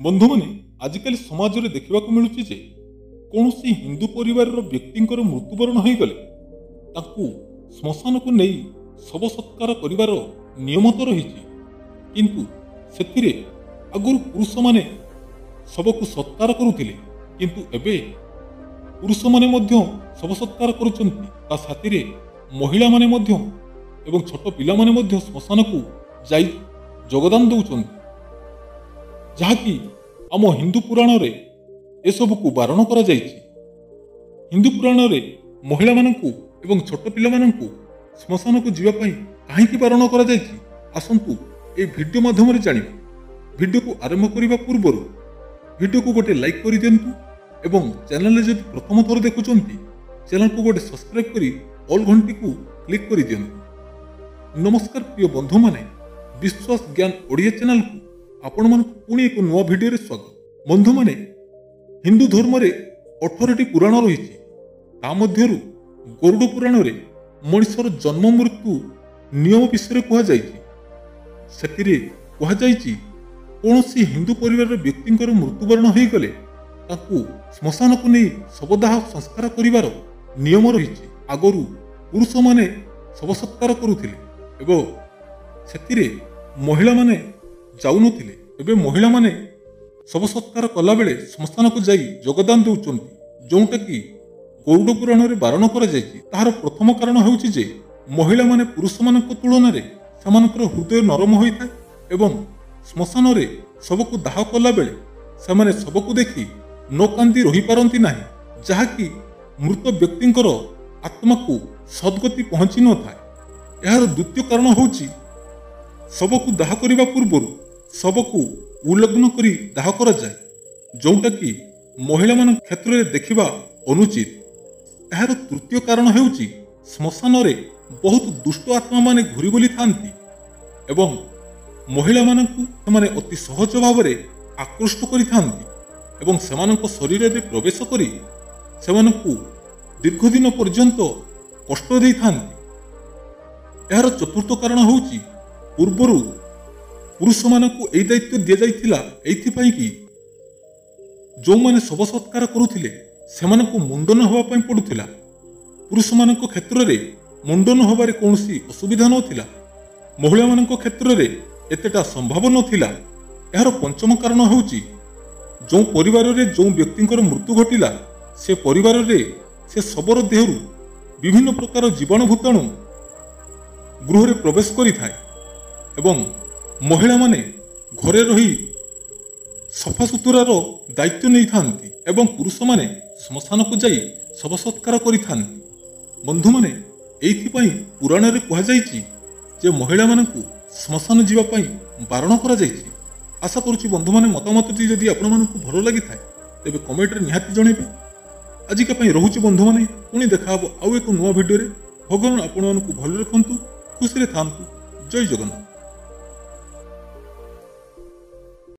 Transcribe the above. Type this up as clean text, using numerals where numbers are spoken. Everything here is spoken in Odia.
ବନ୍ଧୁମାନେ, ଆଜିକାଲି ସମାଜରେ ଦେଖିବାକୁ ମିଳୁଛି ଯେ କୌଣସି ହିନ୍ଦୁ ପରିବାରର ବ୍ୟକ୍ତିଙ୍କର ମୃତ୍ୟୁବରଣ ହୋଇଗଲେ ତାଙ୍କୁ ଶ୍ମଶାନକୁ ନେଇ ଶବ ସତ୍କାର କରିବାର ନିୟମ ତ ରହିଛି, କିନ୍ତୁ ସେଥିରେ ଆଗରୁ ପୁରୁଷମାନେ ଶବକୁ ସତ୍କାର କରୁଥିଲେ, କିନ୍ତୁ ଏବେ ପୁରୁଷମାନେ ମଧ୍ୟ ଶବ ସତ୍କାର କରୁଛନ୍ତି। ତା ସାଥିରେ ମହିଳାମାନେ ମଧ୍ୟ ଏବଂ ଛୋଟ ପିଲାମାନେ ମଧ୍ୟ ଶ୍ମଶାନକୁ ଯାଇ ଯୋଗଦାନ ଦେଉଛନ୍ତି, ଯାହାକି ଆମ ହିନ୍ଦୁ ପୁରାଣରେ ଏସବୁକୁ ବାରଣ କରାଯାଇଛି। ହିନ୍ଦୁ ପୁରାଣରେ ମହିଳାମାନଙ୍କୁ ଏବଂ ଛୋଟ ପିଲାମାନଙ୍କୁ ଶ୍ମଶାନକୁ ଯିବା ପାଇଁ କାହିଁକି ବାରଣ କରାଯାଇଛି, ଆସନ୍ତୁ ଏହି ଭିଡ଼ିଓ ମାଧ୍ୟମରେ ଜାଣିବା। ଭିଡ଼ିଓକୁ ଆରମ୍ଭ କରିବା ପୂର୍ବରୁ ଭିଡ଼ିଓକୁ ଗୋଟେ ଲାଇକ୍ କରିଦିଅନ୍ତୁ ଏବଂ ଚ୍ୟାନେଲରେ ଯଦି ପ୍ରଥମ ଥର ଦେଖୁଛନ୍ତି ଚ୍ୟାନେଲକୁ ଗୋଟେ ସବସ୍କ୍ରାଇବ୍ କରି ଅଲ୍ ଘଣ୍ଟିକୁ କ୍ଲିକ୍ କରିଦିଅନ୍ତୁ। ନମସ୍କାର ପ୍ରିୟ ବନ୍ଧୁମାନେ, ବିଶ୍ୱାସ ଜ୍ଞାନ ଓଡ଼ିଆ ଚ୍ୟାନେଲକୁ ଆପଣମାନଙ୍କୁ ପୁଣି ଏକ ନୂଆ ଭିଡ଼ିଓରେ ସ୍ୱାଗତ। ବନ୍ଧୁମାନେ, ହିନ୍ଦୁ ଧର୍ମରେ 18ଟି ପୁରାଣ ରହିଛି। ତା ମଧ୍ୟରୁ ଗରୁଡ଼ ପୁରାଣରେ ମଣିଷର ଜନ୍ମ ମୃତ୍ୟୁ ନିୟମ ବିଷୟରେ କୁହାଯାଇଛି। ସେଥିରେ କୁହାଯାଇଛି କୌଣସି ହିନ୍ଦୁ ପରିବାରର ବ୍ୟକ୍ତିଙ୍କର ମୃତ୍ୟୁବରଣ ହୋଇଗଲେ ତାଙ୍କୁ ଶ୍ମଶାନକୁ ନେଇ ଶବଦାହ ସଂସ୍କାର କରିବାର ନିୟମ ରହିଛି। ଆଗରୁ ପୁରୁଷମାନେ ଶବ ସତ୍କାର କରୁଥିଲେ ଏବଂ ସେଥିରେ ମହିଳାମାନେ ଯାଉନଥିଲେ। ଏବେ ମହିଳାମାନେ ଶବ ସତ୍କାର କଲାବେଳେ ଶ୍ମଶାନକୁ ଯାଇ ଯୋଗଦାନ ଦେଉଛନ୍ତି, ଯେଉଁଟାକି ଗରୁଡ଼ ପୁରାଣରେ ବାରଣ କରାଯାଇଛି। ତାହାର ପ୍ରଥମ କାରଣ ହେଉଛି ଯେ ମହିଳାମାନେ ପୁରୁଷମାନଙ୍କ ତୁଳନାରେ ସେମାନଙ୍କର ହୃଦୟ ନରମ ହୋଇଥାଏ ଏବଂ ଶ୍ମଶାନରେ ଶବକୁ ଦାହ କଲାବେଳେ ସେମାନେ ଶବକୁ ଦେଖି ନ କାନ୍ଦି ରହିପାରନ୍ତି ନାହିଁ, ଯାହାକି ମୃତ ବ୍ୟକ୍ତିଙ୍କର ଆତ୍ମାକୁ ସଦ୍ଗତି ପହଞ୍ଚି ନଥାଏ। ଏହାର ଦ୍ୱିତୀୟ କାରଣ ହେଉଛି ଶବକୁ ଦାହ କରିବା ପୂର୍ବରୁ ଶବକୁ ଉଲଗ୍ନ କରି ଦାହ କରାଯାଏ, ଯେଉଁଟାକି ମହିଳାମାନଙ୍କ କ୍ଷେତ୍ରରେ ଦେଖିବା ଅନୁଚିତ। ଏହାର ତୃତୀୟ କାରଣ ହେଉଛି ଶ୍ମଶାନରେ ବହୁତ ଦୁଷ୍ଟ ଆତ୍ମାମାନେ ଘୁରି ବୁଲିଥାନ୍ତି ଏବଂ ମହିଳାମାନଙ୍କୁ ସେମାନେ ଅତି ସହଜ ଭାବରେ ଆକୃଷ୍ଟ କରିଥାନ୍ତି ଏବଂ ସେମାନଙ୍କ ଶରୀରରେ ପ୍ରବେଶ କରି ସେମାନଙ୍କୁ ଦୀର୍ଘଦିନ ପର୍ଯ୍ୟନ୍ତ କଷ୍ଟ ଦେଇଥାନ୍ତି। ଏହାର ଚତୁର୍ଥ କାରଣ ହେଉଛି ପୂର୍ବରୁ ପୁରୁଷମାନଙ୍କୁ ଏହି ଦାୟିତ୍ୱ ଦିଆଯାଇଥିଲା ଏଇଥିପାଇଁ କି ଯେଉଁମାନେ ଶବ ସତ୍କାର କରୁଥିଲେ ସେମାନଙ୍କୁ ମୁଣ୍ଡନ ହେବା ପାଇଁ ପଡ଼ୁଥିଲା। ପୁରୁଷମାନଙ୍କ କ୍ଷେତ୍ରରେ ମୁଣ୍ଡନ ହେବାରେ କୌଣସି ଅସୁବିଧା ନଥିଲା, ମହିଳାମାନଙ୍କ କ୍ଷେତ୍ରରେ ଏତେଟା ସମ୍ଭବ ନଥିଲା। ଏହାର ପଞ୍ଚମ କାରଣ ହେଉଛି ଯେଉଁ ପରିବାରରେ ଯେଉଁ ବ୍ୟକ୍ତିଙ୍କର ମୃତ୍ୟୁ ଘଟିଲା ସେ ପରିବାରରେ ସେ ଶବର ଦେହରୁ ବିଭିନ୍ନ ପ୍ରକାର ଜୀବାଣୁ ଭୂତାଣୁ ଗୃହରେ ପ୍ରବେଶ କରିଥାଏ ଏବଂ ମହିଳାମାନେ ଘରେ ରହି ସଫାସୁତୁରାର ଦାୟିତ୍ୱ ନେଇଥାନ୍ତି ଏବଂ ପୁରୁଷମାନେ ଶ୍ମଶାନକୁ ଯାଇ ଶବ ସତ୍କାର କରିଥାନ୍ତି। ବନ୍ଧୁମାନେ, ଏଇଥିପାଇଁ ପୁରାଣରେ କୁହାଯାଇଛି ଯେ ମହିଳାମାନଙ୍କୁ ଶ୍ମଶାନ ଯିବା ପାଇଁ ବାରଣ କରାଯାଇଛି। ଆଶା କରୁଛି ବନ୍ଧୁମାନେ, ମତାମତଟି ଯଦି ଆପଣମାନଙ୍କୁ ଭଲ ଲାଗିଥାଏ ତେବେ କମେଣ୍ଟରେ ନିହାତି ଜଣାଇବେ। ଆଜିକା ପାଇଁ ରହୁଛି ବନ୍ଧୁମାନେ, ପୁଣି ଦେଖାହେବ ଆଉ ଏକ ନୂଆ ଭିଡ଼ିଓରେ। ଭଗବାନ ଆପଣମାନଙ୍କୁ ଭଲ ରଖନ୍ତୁ, ଖୁସିରେ ଥାଆନ୍ତୁ। ଜୟ ଜଗନ୍ନାଥ।